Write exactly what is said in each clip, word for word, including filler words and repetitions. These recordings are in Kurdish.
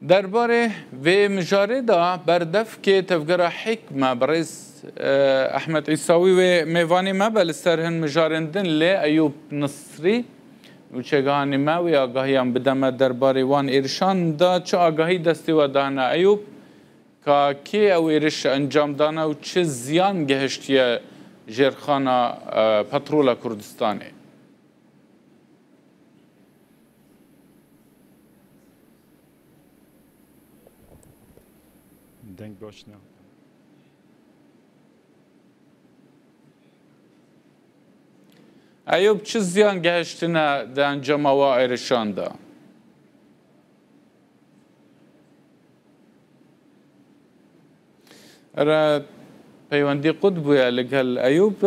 Derbarê vê mijarê de berdevkê tevgera Hikme, birêz, e, Ehmed Îsawî wê mêvanê me be li ser hin mijarên din, lê Eyûb Nisrî, nûçegihanê me, wê agahiyan bide me derbarê wan êrişan de. Çi agahî destê we dane, Eyûb? Ka kê ew êriş encam dane û çi ziyan gehiştiye jêrxana, e, petrola Kurdistanê? Deng baş ne. Eyûb, çi ziyan gehiştine di encama wa êrişan de? Ere, peywendî qut bûye li gel Eyûb.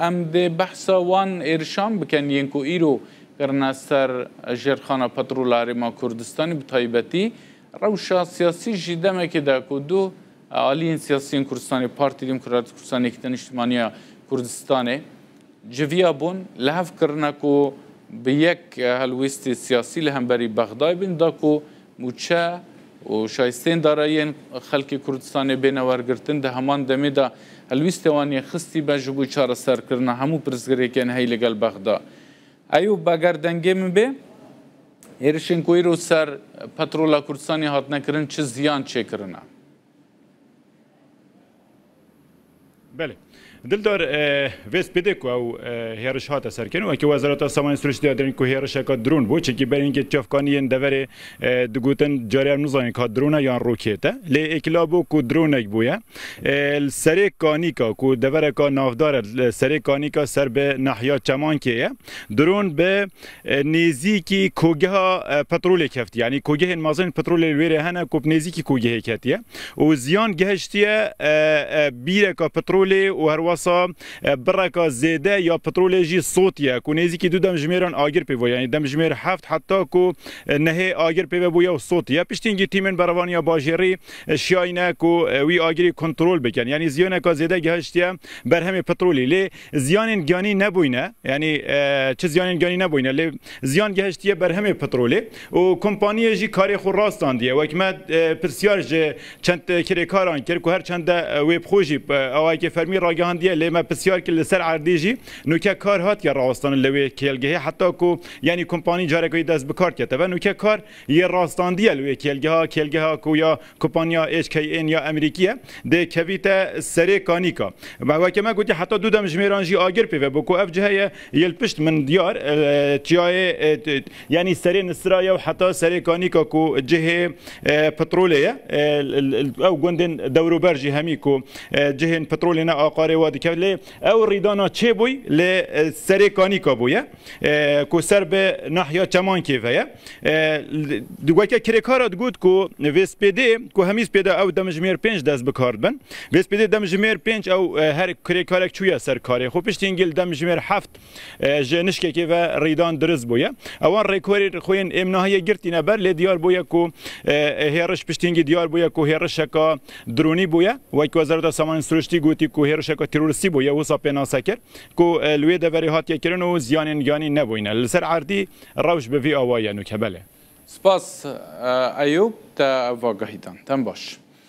Em dê behsa wan êrişan bikin yên ku îro kirine ser jêrxana petrola Herêma Kurdistanê, bi taybetî rewşa siyasî jî demekê de ku du aliyên siyasî yên Kurdistanê, Partî Demokratîk Kurdistanê, Yekîtiya Niştimaniya Kurdistanê, civiya bûn, li hev kirine ku bi yek helwêstê siyasî li hemberî Bexdayê bin, da ku mûçe û şayisteyên darayiyên xelkê Kurdistanê bêne wergirtin. Di heman demê de helwêstê wan yê xistî be ji bo çareserkirina hemû pirsgirêkên heyî li gel Bexda. Eyûb, eger dengê min bê, êrişên ku îro ser petrola Kurdistanê hatine kirin, çi ziyan çêkirine? Belê. Dildar, e, vê spêdê ku ew, e, hêriş hate serkirin, wekî Wezareta Samanên Sirûştî ya Derûn ku hêrişeka drone bû, çimkî berî hinkê çavkaniyên deverê, e, digotin, carê em nizanin ka drone e yan rokêt e. Lê êkila bû ku dronek bûye. E, li serê Kanîka ku devereka navdar e, li serê Kanîka ser bi nahiya Çemankê ye. Drone bi e, nêzîkî kogeha, e, petrolê keftiye. Yanî kogehên mezin petrolê li wêrê hene ku bi nêzîkî kogehê ketiye. Û ziyan gehiştiye, e, e, bîreka petrolê û herwesa, e, bireka zêde ya petrolê jî sotiye ku nêzîkî du demjimêran agir pê bûye. Yanî demjimêr heft heta ku, e, nehê agir pê ve bûye û sotiye. Piştî hingî tîmên berevaniya bajêrî, e, şiyayîne ku, e, wî agirî kontrol bikin. Yanî ziyaneka zêde gehiştiye berhemê petrolê. Lê ziyanên giyanî nebûyne. Yanî, e, çi ziyanên giyanî nebûyne, lê ziyan gehiştiye berhemê petrolê û kompaniyê jî karê xwe rastandiye. Wek me, e, pirsyar ji çend, e, kirêkaran kir ku her çend de, e, wê bi xwe jî, e, awayekê fermî ragihandiye, lê me pirsyar kir li ser erdê jî nûke kar hatiye rawestan li wê kêlgehê, heta ku, yanî, kompanî careke wî dest bi kar ketibe. Nûke kar yê rastandiye li wê kêlgeha, kêlgeha ku ya Kompanya H K N ya Amerîkî ye, dê kevîte serê Kanîka. Me weke me gotî heta du demjimêran jî agir pê ve bû ku ev cihê ye yê li pişt min diyar, e, çiyayê, e, t-, yanî serê Nisra ye û heta serê Kanîka ku cihê, e, petrolê ye. E, l-, l-, ew gundên dewrober jî hemî ku, e, cihên petrolê ne aqarê wa dike. Lê ew rîdana çê bûy, lê, e, serê Kanîka bûye, e, ku ser bi nahiya Çemankê ve ye. E, di weke kirêkara digot ku vê spêdê ku hemî spêda ew demjimêr pênc dest bi kar dibin. Vê spêdê demjimêr pênc ew, e, her kirêkarek çûye ser karê xwe. Piştî hingî li demjimêr heft, e, ji nişkekê ve rîdan dirist bûye. Ewan rêkorê xwe yên êm nahiyê girtîne ber, lê diyar bûye ku, e, hêriş piştî hingî diyar bûye ku hêrişeka dronî bûye. Wek Wezareta Samanên Sirûştî gotî ku hêrişeka terorîstî bûye, wisa pênase kir ku, e, li wê deverê hatiye kirin û ziyanên giyanî nebûyne. Li ser erdî rewş bi vî awayî ye nûke, belê. Spas, e, Eyûb, te ev agahî dan. Dem baş.